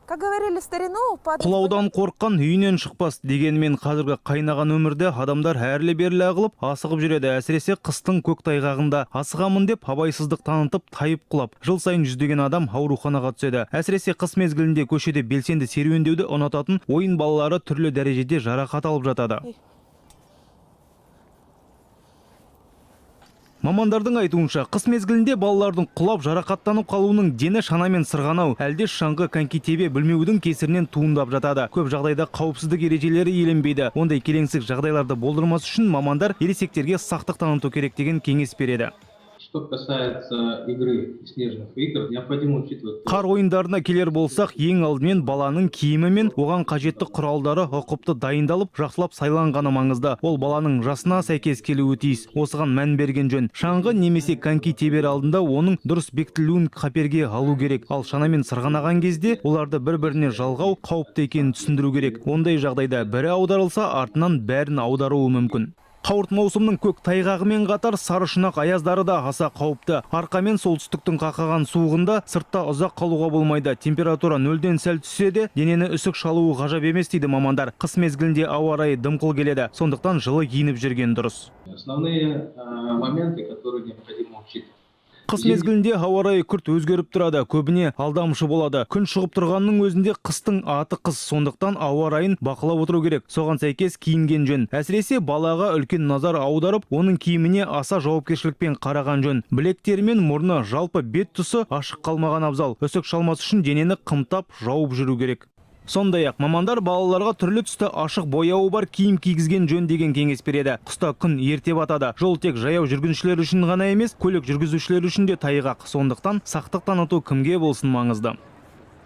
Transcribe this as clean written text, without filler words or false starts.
Как говорили в старину, падать. Құлаудан қорыққан үйінен шықпас дегенмен, қазіргі қайнаған өмірде адамдар әрлі-берлі ағылып, асығып жүреді. Әсіресе қыстың көк тайғағында асығамын деп абайсыздық танытып, тайып құлап, жыл сайын жүздеген адам ауруханаға түседі. Әсіресе қыс мезгілінде көшеде белсенді серуендеуді ұнататын ойын балалары түрлі дәрежеде жарақат алып жатады. Мамандардың айтуынша, қыс мезгілінде балалардың құлап, жарақаттанып қалуының дені шанамен сырғанау, әлде шаңғы, коньки тебе білмеудің кесірінен туындап жатады. Көп жағдайда қауіпсіздік ережелері еленбейді. Ондай келеңсіз жағдайларды болдырмас үшін мамандар ересектерге сақтық таныту керек деген кеңес береді. Что касается игры, снежных игр, необходимо учитывать. Қар ойындарына келер болсақ, ең алдымен баланың киімі мен оған қажетті құралдары ұқыпты дайындалып, жақсылап сайланғаны маңызды. Ол баланың жасына сәйкес келуі тиіс. Осыған мән берген жөн. Шаңғы немесе коньки тебер алдында оның дұрыс бекітілуін қаперге алу керек. Ал шанамен сырғанаған кезде оларды бір-біріне жалғау қауіпті екенін түсіндіру керек. Ондай жағдайда бірі аударылса, артынан бәрін аударуы мүмкін. Қауырт маусымның көк тайғағымен қатар сары шұнақ аяздары да аса қауіпті. Арқа мен солтүстіктің қақаған суығында сыртта ұзақ қалуға болмайды. Температура нөлден сәл түссе де, денені үсік шалуы ғажап емес дейді мамандар. Қыс мезгілінде ауа райы дымқыл келеді. Сондықтан жылы киініп жүрген дұрыс. Основные моменты, которые необходимо учитывать. Қыс мезгілінде ауа райы күрт өзгеріп тұрады, көбіне алдамшы болады. Күн шығып тұрғанның өзінде қыстың аты қыс, сондықтан ауа райын бақылап отыру керек. Соған сәйкес киінген жөн. Әсіресе балаға үлкен назар аударып, оның киіміне аса жауапкершілікпен қараған жөн. Білектері мен мұрны, жалпы бет тұсы ашық қалмаған абзал. Үсік шалмас үшін денені қымтап, жауып жүру керек. Сондай-ақ мамандар балаларға түрлі түсті ашық бояуы бар киім кигізген жөн деген кеңес береді. Қыста күн ерте батады. Жол тек жаяу жүргіншілер үшін ғана емес, көлік жүргізушілер үшін де тайғақ. Сондықтан сақтық таныту кімге болсын маңызды.